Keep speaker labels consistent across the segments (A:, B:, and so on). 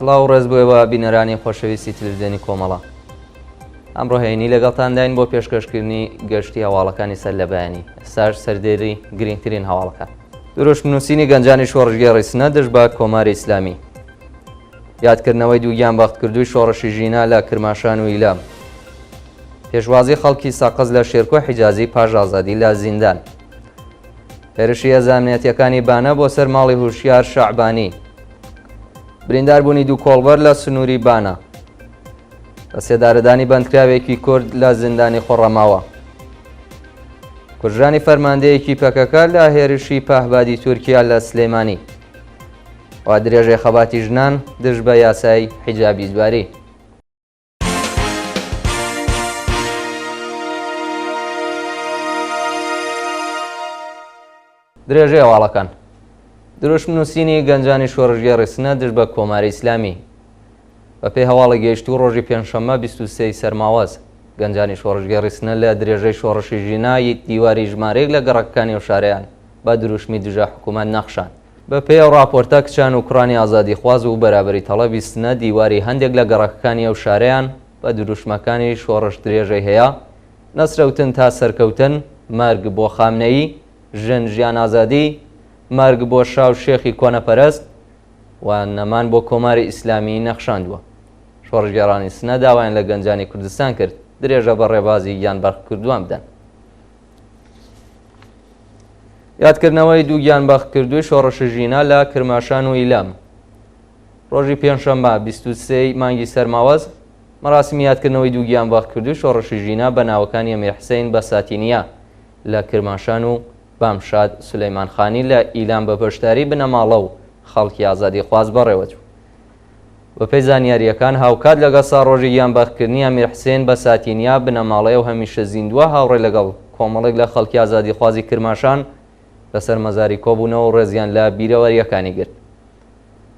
A: سڵاو و ڕێز بۆ ئێوە بینەرانی خۆشەویستی تلویزیۆنی کۆمەڵە. ئەمڕۆ هەینی لەگەڵتانداین بۆ پێشکەشکردنی گەشتی هەواڵەکانی سەر لە بەیانی. ئێستاش سەردێری گرنگترین هەواڵەکان. دروشم نووسینی گەنجانی شۆڕشگێڕی سنە دژ بە کۆماری ئیسلامی. یادکردنەوەی دوو گیانبەختکردووی شۆڕشی ژینا لە کرماشان و ئیلام. پێشوازی خەڵکی سەقز لە شێرکۆ حیجازی پاش ئازادی لە زیندان. هێرشی هێزە ئەمنیەتیەکانی بانە بۆ سەر ماڵی هوشیار شەعبانی. برینداربوونی دوو کۆڵبەر لە سنووری بانە. لە سێدارەدانی بەندکراوێکی کورد لە زیندانی خۆڕەماوە. کوژرانی فەرماندەیەکی پەکەکە لە هێرشی پەهبادی تورکیا لە سلێمانی. و درێژەی خەباتی ژنان دژ بە یاسای حیجابی ئیجباری. درێژەی هەواڵەکان. دروشم نووسینی گەنجانی شۆڕشگێڕی سنە دژ بە کۆماری ئیسلامی. بەپێی هەواڵی گەیشتوو ڕۆژی پێنجشەممە 23 ی سەرماوەز، گەنجانی شۆڕشگێڕی سنە لە درێژەی شۆڕشی ژینا ی دیواری ژمارەیەک لە گەڕەکەکانی ئەو شارەیان بە دروشمی دژە حکوومەت نەخشاند. بەپێی ئەو ڕاپۆرتە کچان و کوڕانی ئازادیخواز و بەرابەری تەڵەبی سنە دیواری هەندێک لە گەڕەکەکانی ئەو شارەیان بە دروشمەکانی شۆڕش درێژەی هەیە، نەسرەوتن تا سەرکەوتن، مەرگ بۆ خامنەیی، ژن ژیان ئازادی، مەرگ بۆ شا و شێخی کۆنەپەرست و نەمان بۆ کۆماری ئیسلامی نەخشاندووە. شۆڕشگێڕانی سنە داوایان لە گەنجانی کوردستان کرد درێژە بە ڕێبازی گیانبەختکردووان بدەن. یادکردنەوەی دوو گیانبەختکردووی شۆڕشی ژینا لە کرماشان و ئیلام. ڕۆژی پێنجشەممە 23 ی مانگی سەرماوەز، مەراسیمی یادکردنەوەی دوو گیانبەختکردووی شۆڕشی ژینا بە ناوەکانی ئەمیر حسەین بەساتینیا لە کرماشان و بامشاد سولەیمان خانی لە ئیلام بە بەشداری بنەماڵە و خەڵکی ئازادیخواز بەڕێوەچوو. بەپێی زانیارییەکان، هاوکات لەگەڵ ساڵڕۆژی گیانبەختکردنی ئەمیر حسێن بەساتینیا، بنەماڵەی ئەو هەمیشە زیندووە هاوڕێ لەگەڵ کۆمەڵێک لە خەڵکی ئازادیخوازی کرماشان لەسەر مەزاری کۆبوونەوە و ڕێزیان لە بیرەوەرییەکانی گرت.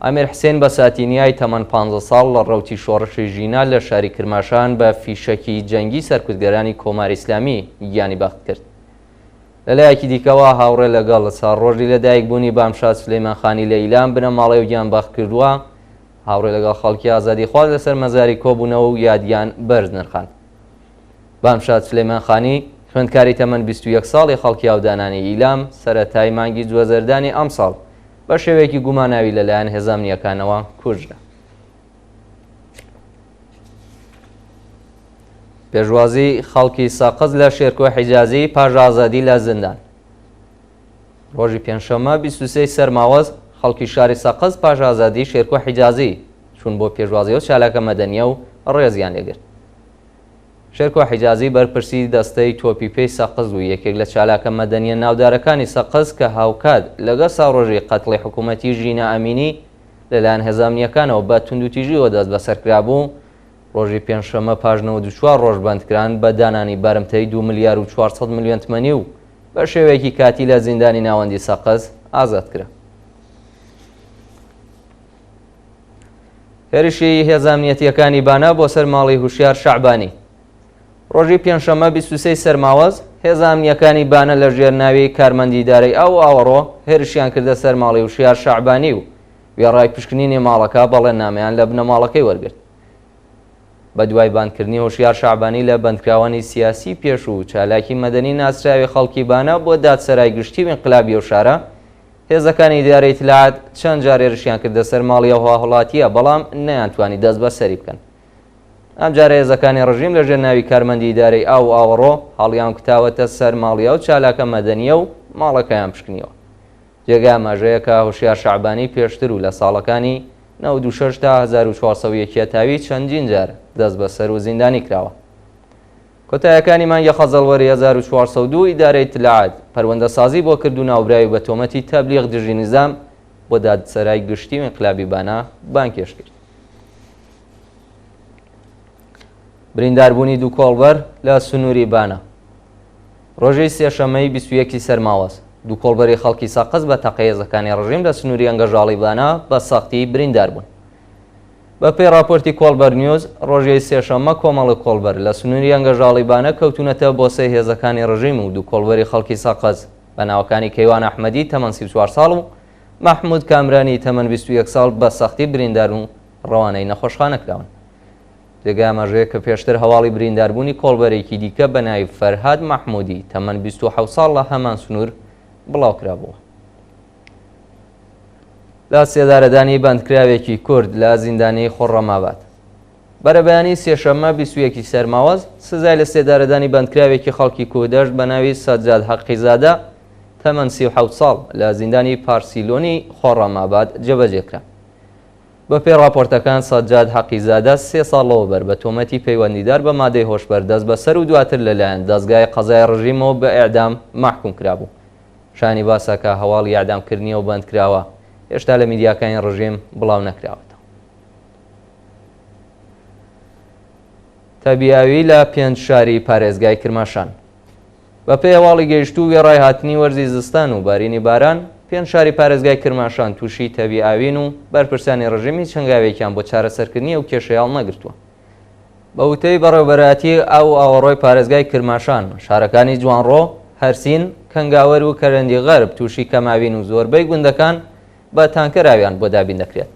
A: ئەمیر حسێن بەساتینیای تەمەن پانزە ساڵ لە ڕەوتی شۆڕشی ژینا لە شاری کرماشان بە فیشەکی جەنگی سەرکوتگەرانی کۆماری ئیسلامی گیانی بەخت کرد. لەلایەکی دیکەوە هاوڕێ لەگەڵ ساڵڕۆژی لەدایکبوونی بامشاد سولەیمان خانی لە ئیلام بنەماڵەی و گیانبەخت کردووە، هاوڕێ لەگەڵ خەڵکی ئازادیخواز لەسەر مەزاری کۆبوونەوە و یادیان بەرز نرخاند. بامشاد سولەیمان خانی، خوێندکاری تەمەن 21 ساڵی خەڵکی ئاودانانی ئیلام، سەرەتای مانگی جوەزەردانی ئەمساڵ بە شێوەیەکی گوماناوی لەلایەن هێزە ئەمنییەکانەوە کوژرا. پێشوازی خەڵکی سەقز لە شێرکۆ حیجازی پاش ئازادی لە زیندان. ڕۆژی پێنجشەممە 23 سەرماوەز خەڵکی شاری سەقز پاش ئازادی شێرکۆ حیجازی چوون بۆ پێشوازی ئەو چالاکە مەدەنییە و ڕێزیان لێگرت. شێرکۆ حیجازی بەرپرسی دەستەی تۆپی پێی سەقز و یەکێک لە چالاکە مەدەنییە ناودارەکانی سەقز کە هاوکات لەگەڵ ساڵڕۆژی قەتڵی حکوومەتی ژینا ئەمینی لەلایەن هێزە ئەمنییەکانەوە بە توندوتیژییەوە دەستبەسەرکرابوو، ڕۆژی پێنجشەممە پاش 94 ڕۆژ بەندکران بە دانانی بارمتەی 2 ملیار و 400 ملیۆن تمەنی و بە شێوەیەکی کاتی لە زیندانی ناوەندی سەقز ئازاد کرا. هێرشی هێزە ئەمنیەتییەکانی بانە بۆ سەر ماڵی هوشیار شەعبانی. ڕۆژی پێنجشەممە 23 سەرماوەز، هێزە ئەمنییەکانی بانە لە ژێر ناوی کارمەندی ئیدارەی ئاو و ئاوەڕۆ هێرشیان کردە سەر ماڵی هوشیار شەعبانی و وێڕای پشکنینی ماڵەکە بەڵێننامەیان لە بنەماڵەکەی وەرگرت. بەدوای بانگکردنی هۆشیار شەعبانی لە بەندکراوانی سیاسی پێشوو و چالاکی مەدەنی ناسراوی خەڵکی بانە بۆ دادسەرای گشتی و ئینقلابی ئەو شارە، هێزەکانی ئیدارەی ئیتلاعات چەند جار هێرشیان کردە سەر ماڵی ئەو هاوڵاتییە، بەڵام نەیانتوانی دەستبەسەری بکەن. ئەمجارە هێزەکانی ڕژیم لەژێر ناوی کارمەندی ئیدارەی ئاو و ئاوەڕۆ هەڵیانکوتاوەتە سەر ماڵی ئەو چالاکە مەدەنییە و ماڵەکەیان پشکنیوە. جێگای ئاماژەیە کە هۆشیار شەعبانی پێشتر و لە ساڵەکانی 96 تا 1401 هەتاوی چەندین جار دەستبەسەر و زیندانی کراوە. کۆتایەکانی مانگی خەزەڵوەری 1402 ئیدارەی ئیتلاعات پەروەندەسازی بۆ کرد و ناوبراوی بە تۆمەتی تەبلیغ دژی نیزام بۆ دادسەرای گشتی و ئینقلابی بانە بانگهێشت کرد. برینداربوونی دوو کۆڵبەر لە سنووری بانە. ڕۆژی سێشەممەی 21 ی سەرماوەز، دوو کۆڵبەری خەڵکی سەقز بە تەقەی هێزەکانی ڕژیم لە سنووری ئەنگەژاڵی بانە بە سەختی بریندار بوون. بە پێی ڕاپۆرتی کۆڵبەر نیوز، ڕۆژی سێشەممە کۆمەڵێک کۆڵبەر لە سنووری ئەنگەژاڵی بانە کەوتوونەتە بۆسەی هێزەکانی ڕژیم و دوو کۆڵبەری خەڵکی سەقز بە ناوەکانی کەیوان ئەحمەدی تەمەن 34 ساڵ و مەحموود کامرانی تەمەن 21 ساڵ بە سەختی بریندارن و. ڕەوانەی نەخۆشخانە کراون. جێگای ئاماژەیە کە پێشتر هەواڵی برینداربوونی کۆڵبەرێکی دیکە بە ناوی فەرهاد مەحموودی تەمەن 27 ساڵ لە هەمان سنوور بڵاوکرابووە. لە سێدارەدانی بەندکراوێکی کورد لە زیندانی خۆڕەماباد. بەرەبەیانی سێشەممە 21 ی سەرماوەز، سزای لە سێدارەدانی بەندکراوێکی خەڵکی کوهدەشت بە ناوی سەجاد حەقیزادە تەمەن 37 ساڵ لە زیندانی پارسیلۆنی خۆڕەماباد جێبەجێ کرا. بەپێی ڕاپۆرتەکان سەجاد حەقیزادە سێ ساڵ لەوەبەر بە تۆمەتی پەیوەندیدار بە مادەی هۆشبەر دەستبەسەر و دواتر لەلایەن دەزگای قەزای ڕژیمەوە بە ئێعدام مەحکوم کرابوو. شایانی باسە کە هەواڵی ئێعدامکردنی ئەو بەندکراوە هێشتا لە میدیاکانی ڕژیم بڵاو نەکراوەتەوە. تەبیاوی لە پێنج شاری پارێزگای کرماشان. بەپێی هەواڵی گەیشتوو وێڕای هاتنی وەرزی زستان و بارینی باران، پێنج شاری پارێزگای کرماشان تووشی تەبی ئاوین و بەرپرسانی ڕژیم هیچ هەنگاوێکیان بۆ چارەسەرکردنی ئەو کێشەیە هەڵنەگرتووە. بە وتەی بەڕێوەبەرایەتیی ئاو و ئاوەڕۆی پارێزگای کرماشان، شارەکانی جوانڕۆ، هەرسین، کەنگاوەر و کەرەندی غەرب تووشی کەمئاوین و زۆربەی گوندەکان بە تانکەر ئاویان بۆ دابین دەکرێت.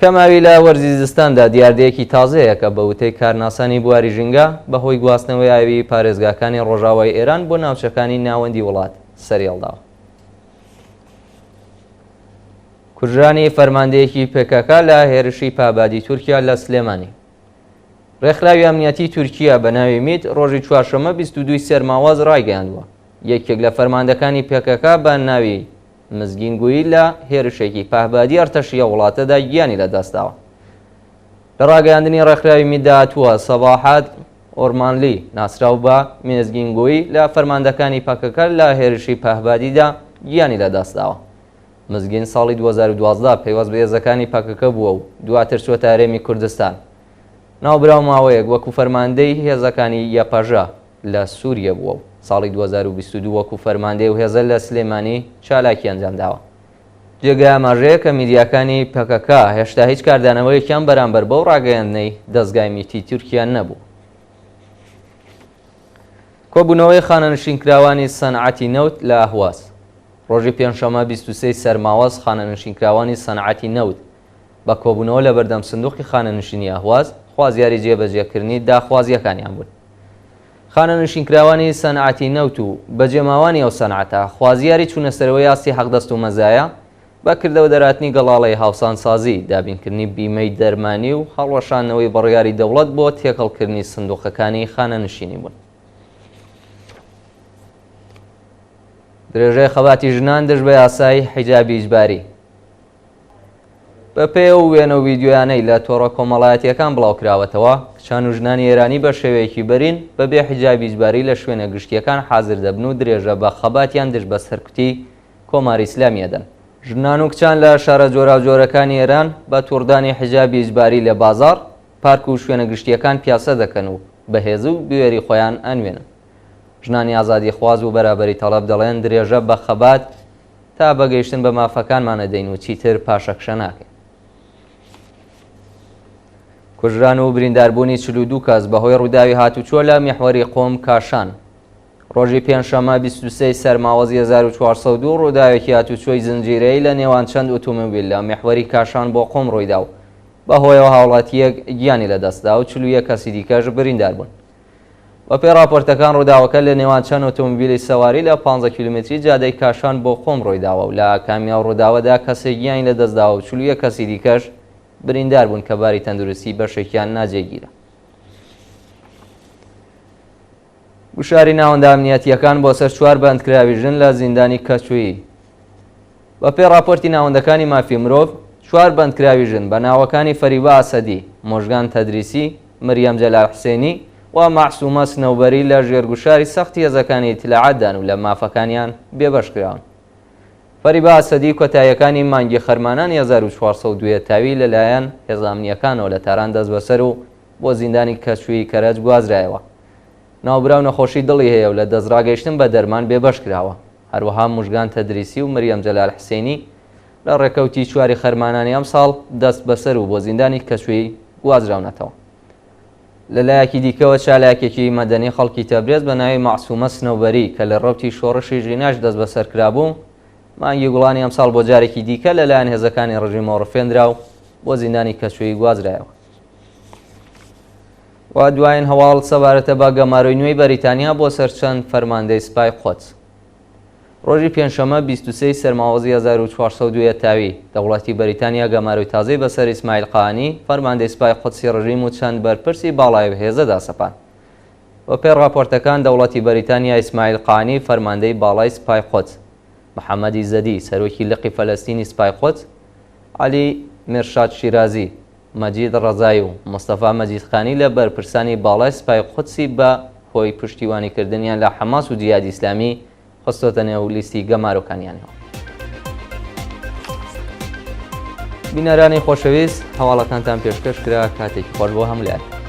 A: کەمئاوی لە وەرزی زستاندا دیاردەیەکی تازەیە کە بە وتەی کارناسانی بواری ژینگە بە هۆی گواستنەوەی ئاوی پارێزگاکانی ڕۆژاوای ئێران بۆ ناوچەکانی ناوەندی وڵات سەریهەڵداوە. کوژرانی فەرماندەیەکی پکک لە هێرشی پابادی تورکیا لە سلێمانی. ڕێکخراوی ئەمنیەتی تورکیا بە ناوی میت ڕۆژی چوارشەممە 22 سەرماوەز ڕایگەیاندووە یەکێک لە فەرماندەکانی پکک بە ناوی مزگین گویی لە هێرشێکی پەهبادی ئەرتەشی ئەو وڵاتەدا گیانی لەدەستداوە. لە ڕاگەیاندنی ڕێکخراوی میتدا هاتووە، سەباحات ئۆرمانلی ناسراو بە مێزگین گویی لە فەرماندەکانی پەکەکە لە هێرشی پەهبادیدا گیانی لەدەستداوە. مزگین ساڵی 2012 پەیوەست بە هێزەکانی پەکەکە بووە و دواتر چووەتە هەرێمی کوردستان. ناوبراو ماوەیەک وەکو فەرماندەی هێزەکانی یەپەژە لە سووریە بووە و ساڵی 2022 وەکو فەرماندەی ئەو هێزە لە سلێمانی چالاکی ئەنجام داوە. جێگای ئاماژەیە کە میدیاکانی پەکەکە هێشتا هیچ کاردانەوەیەکیان بەرامبەر بەو ڕاگەیاندنەی دەزگای میتی تورکیا نەبوو. کۆبوونەوەی خانەنشینکراوانی سەنعەتی نەوت لە ئەهواز. ڕۆژی پێنجشەممە 23 ی سەرماوەز خانەنشینکراوانی سەنعەتی نەوت بە کۆبوونەوە لەبەردەم سندوقی خانەنشینی ئەهواز خوازیاری جێبەجێکردنی داخوازییەکانیان بوون. خانەنشینکراوانی سەنعەتی نەوت و بەجێماوانی ئەو سەنعەتە خوازیاری چوونەسەرەوەی ئاستی حەقدەست و مەزایا، بە کردەوە دەرهاتنی گەڵاڵەی هاوسانسازی، دابینکردنی بیمەی دەرمانی و هەڵوەشاندنەوەی بڕیاری دەوڵەت بۆ تێکەڵکردنی سندوقەکانی خانەنشینی بوون. درێژەی خەباتی ژنان دژ بە یاسای حیجابی ئیجباری. بەپێی ئەو وێنە و ڤیدیۆیانەی لە تۆڕە کۆمەڵایەتییەکان بڵاوکراوەتەوە، کچان و ژنانی ئێرانی بە شێوەیەکی بەرین بەبێ حیجابی ئیجباری لە شوێنە گشتییەکان حازر دەبن و درێژە بە خەباتیان دژ بە سەرکوتی کۆماری ئیسلامی ئەدەن. ژنان و کچان لە شارە جۆراوجۆرەکانی ئێران بە توڕدانی حیجابی ئیجباری لە بازاڕ، پارک و شوێنە گشتییەکان پیاسە دەکەن و بە هێز و بوێری خۆیان ئەنوێنن. ژنانی ئازادیخواز و بەرابەری تەڵەب دەڵێن درێژە بە خەبات تا بە گەیشتن بە مافەکانمان ئەدەین و چیتر پاشەکشە ناکەین. کوژران و برینداربوونی 42 کەس بەهۆی ڕووداوی هاتوچۆ لە میحوەری قۆم کاشان. ڕۆژی پێنجشەممە 23 سەرماوەزی 1402 ڕووداوێکی هاتوچۆی زنجیرەیی لە نێوان چەند ئۆتۆمۆبیل لە میحوەری کاشان بۆ قۆم ڕوویدا و بەهۆیەوە هاوڵاتییەک گیانی لەدەستدا و 41 کەسی دیکەش بریندار بوون. بەپێی ڕاپۆرتەکان ڕووداوەکە لە نێوان چەند ئۆتۆمبیلی سەواری لە 15 کیلومتری جادەی کاشان بۆ قۆم ڕوویداوە و لە ئاکامی ئەو ڕووداوەدا کەسێک گیانی لەدەستداوە و 41 کەسی دیکەش بریندار بوون کە باری تەندروستی بەشێکیان ناجێگیرە. گوشاری ناوەندە ئەمنیەتییەکان بۆ سەر چوار بەندکراوی ژن لە زیندانی کەچوویی. بەپێی ڕاپۆرتی ناوەندەکانی مافی مرۆڤ، چوار بەندکراوی ژن بە ناوەکانی فەریبا ئەسەدی، مۆژگان تەدریسی، مریەم جەلال حسێنی و مەعسوومە سنەوبەری لە ژێر گوشاری سەختی هێزەکانی ئیتلاعاتدان و لە مافەکانیان بێبەش کراون. فەریبا ئەسەدی کۆتاییەکانی مانگی خەرمانانی 1402 تاوی لەلایەن هێزە ئەمنییەکانەوە لە تاران دەستبەسەر و بۆ زیندانی کەچووی کەرەج گوازرایەوە. ناوبراو نەخۆشی دڵی هەیە و لە دەستڕاگەیشتن بە دەرمان بێبەش کراوە. هەروەها موژگان تەدریسی و مریەم جەلال حسێنی لە ڕێکەوتی چواری خەرمانانی ئەمساڵ دەستبەسەر و بۆ زیندانی کەچووی گوازراونەتەوە. لە لایەکی دیکەوە چالاکێکی مەدەنی خەڵکی تەبرێز بە ناوی مەعسوومە سنەوبەری کە لە ڕەوتی شۆڕشی ژیناش دەستبەسەر کرابوو، مانگی گوڵانی ئەمساڵ بۆ جارێکی دیکە لەلایەن هێزەکانی ڕژیمەوە ڕفێندرا و بۆ زیندانی کەچووی گوازرایەوە. و دوایین هەواڵ سەبارەتە بە گەمارۆی نوێی بەریتانیا بۆ سەر چەند فەرماندەی سپای قودس. ڕۆژی پێنجشەممە 23 ی سەرماوەزی 1402 یەتاوی، دەوڵەتی بەریتانیا گەمارۆی تازەی بەسەر ئیسماعیل قائانی، فەرماندەی سپای قودسی ڕژیم و چەند بەرپرسی باڵای ئەو هێزەدا سەپاند. بەپێی ڕاپۆرتەکان دەوڵەتی بەریتانیا ئیسماعیل قائانی، فەرماندەی باڵای سپای قودس، محەمەد ئیزەدی، سەرۆکی لقی فەلەستینی سپای قودس، عەلی میرشاد شیرازی، مەجید ڕەزایی و مستەفا مەجیدخانی لە بەرپرسانی باڵای سپای قودسی بە هۆی پشتیوانی کردنیان لە حەماس و جیهادی ئیسلامی خستۆتە نێو لیستی گەمارۆکانیانەوە. بینەرانی خۆشەویست هەواڵەکانتان پێشکەش کرا کاتێکی خۆش بۆ هەموو لایەک.